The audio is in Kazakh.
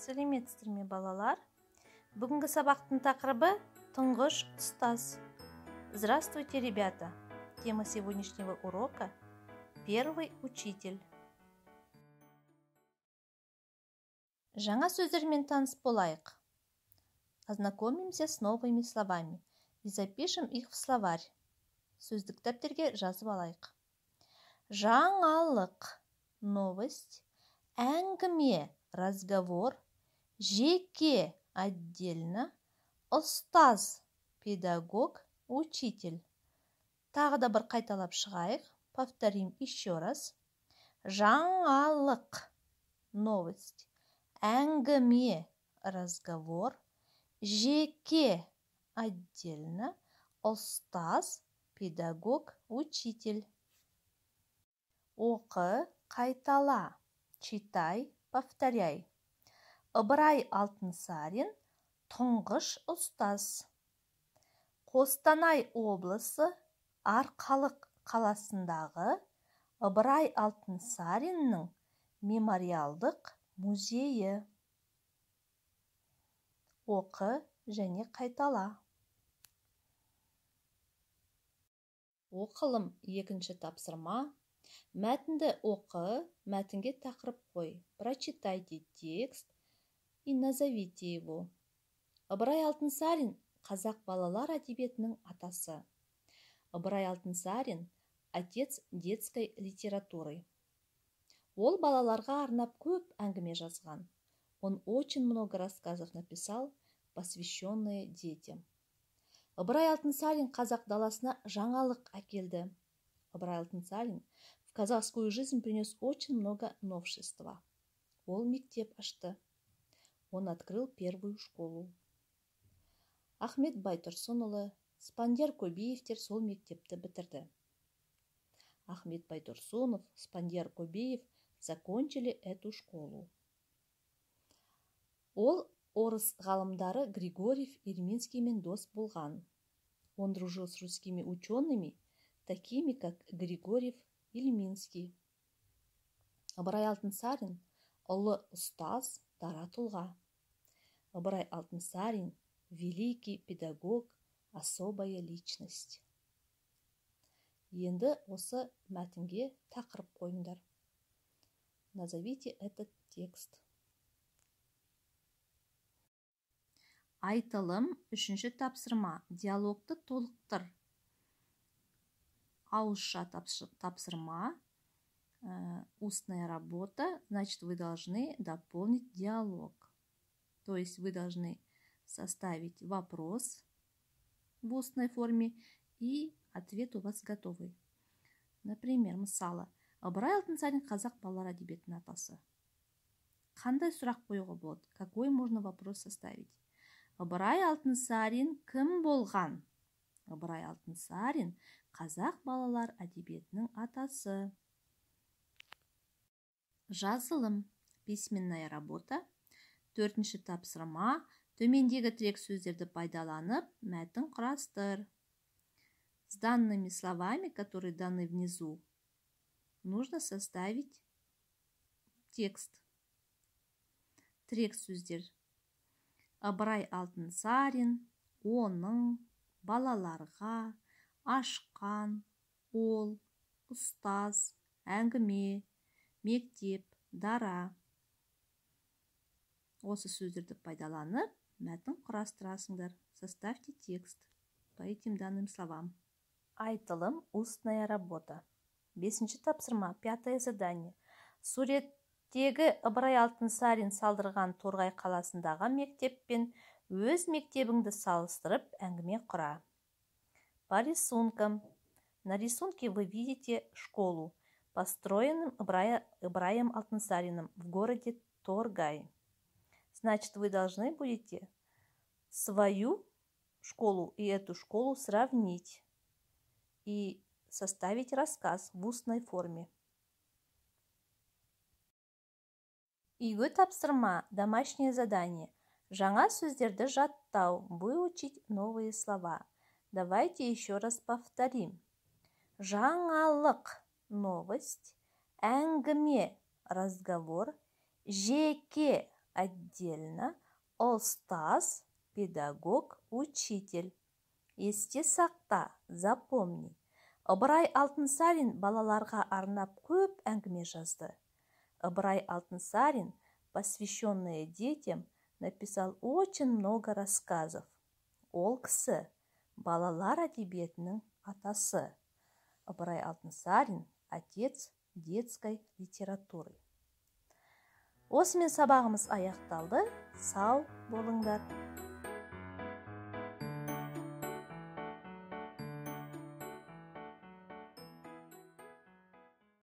Сәлеметсіздер ме, балалар? Бүгінгі сабақтың тақырыбы «Тұңғыш ұстаз». Здравствуйте, ребята! Тема сегодняшнего урока – «Первый учитель». Жаңа сөздермен таныс болайық. Ознакомимся с новыми словами и запишем их в словарь. Сөздік дәптерге жазып алайық. Жаңалық – новость, әңгіме – разговор, жеке – отдельно, ұстаз – педагог, учитель. Тағы да бір қайталап шығайық. Повторим еще раз. Жаңалық – новость, әңгіме – разговор, жеке – отдельно, ұстаз – педагог, учитель. Оқы, қайтала. Читай, повторяй. Ыбырай Алтынсарин – тұңғыш ұстаз. Қостанай облысы Арқалық қаласындағы Ыбырай Алтынсариннің мемориалдық музейі. Оқы және қайтала. Оқылым, екінші тапсырма. Мәтінді оқы, мәтінге тақырып қой. Прочитайте текст и назовите его. Ыбырай Алтынсарин – қазақ балалар әдебиетінің атасы. Ыбырай Алтынсарин – отец детской литературы. Ол балаларға арнап көп әңгіме жазған. Он очень много рассказов написал, посвященные детям. Ыбырай Алтынсарин қазақ даласына жаңалық әкелді. Ыбырай Алтынсарин в казахскую жизнь принес очень много новшества. Ол мектеп ашты. Он открыл первую школу. Ахмет Байтұрсынұлы, Спандияр Көбеевтер сол мектепті бітірді. Ахмет Байтурсунов, Спандияр Кобеев закончили эту школу. Ол орыс ғалымдары Григорьев, Ильминскиймен дос болған. Он дружил с русскими учеными, такими как Григорьев, Ильминский. Ыбырай Алтынсарин – ұлы ұстаз, дара тұлға. Ыбырай Алтынсарин – великий педагог, особая личность. Енді осы мәтінге тақырып қойыңдар. Назовите этот текст. Айтылым, үшінші тапсырма. Диалогты толықтыр. Ауызша тапсырма, устная работа, значит, вы должны дополнить диалог. То есть вы должны составить вопрос в устной форме, и ответ у вас готовый. Например, мысалы, Ыбырай Алтынсарин – қазақ балалар әдебиетінің атасы. Қандай сұрақ қоюға болады? Какой можно вопрос составить? Ыбырай Алтынсарин кім болған? Ыбырай Алтынсарин – қазақ балалар әдебиетінің атасы. Жазылым, письменная работа. Төртінші тапсырма. Төмендегі тірек сөздерді пайдаланып, мәтін құрастыр. С данными словами, которые даны внизу, нужно составить текст. Тірек сөздер: Ыбырай Алтынсарин, оның, балаларға, ашқан, ол, ұстаз, әңгіме, мектеп, дара. Осы сөздерді пайдаланып, мәтін құрастырасыңдар. Составьте текст по этим данным словам. Айтылым, устная работа. Бесінші тапсырма, пятое задание. Суреттегі Ыбырай Алтынсарин салдырған Торғай қаласындағы мектеппен өз мектебіңді салыстырып, әңгіме құра. По рисункам. На рисунке вы видите школу, построенную Ыбыраем Алтынсариным в городе Торгай. Значит, вы должны будете свою школу и эту школу сравнить и составить рассказ в устной форме. Үйге тапсырма, домашнее задание. Жаңа сөздерді жаттау, выучить новые слова. Давайте еще раз повторим. Жаңалық – новость, әңгіме – разговор, жеке Отдельно. Ұстаз – педагог, учитель. Есте сақта, запомни. Ыбырай Алтынсарин балаларға арнап көп әңгіме жазды. Ыбырай Алтынсарин, посвященные детям, написал очень много рассказов. Ол кісі балалар әдебиетінің атасы. Ыбырай Алтынсарин – отец детской литературы. Осымен сабағымыз аяқталды. Сау болыңдар.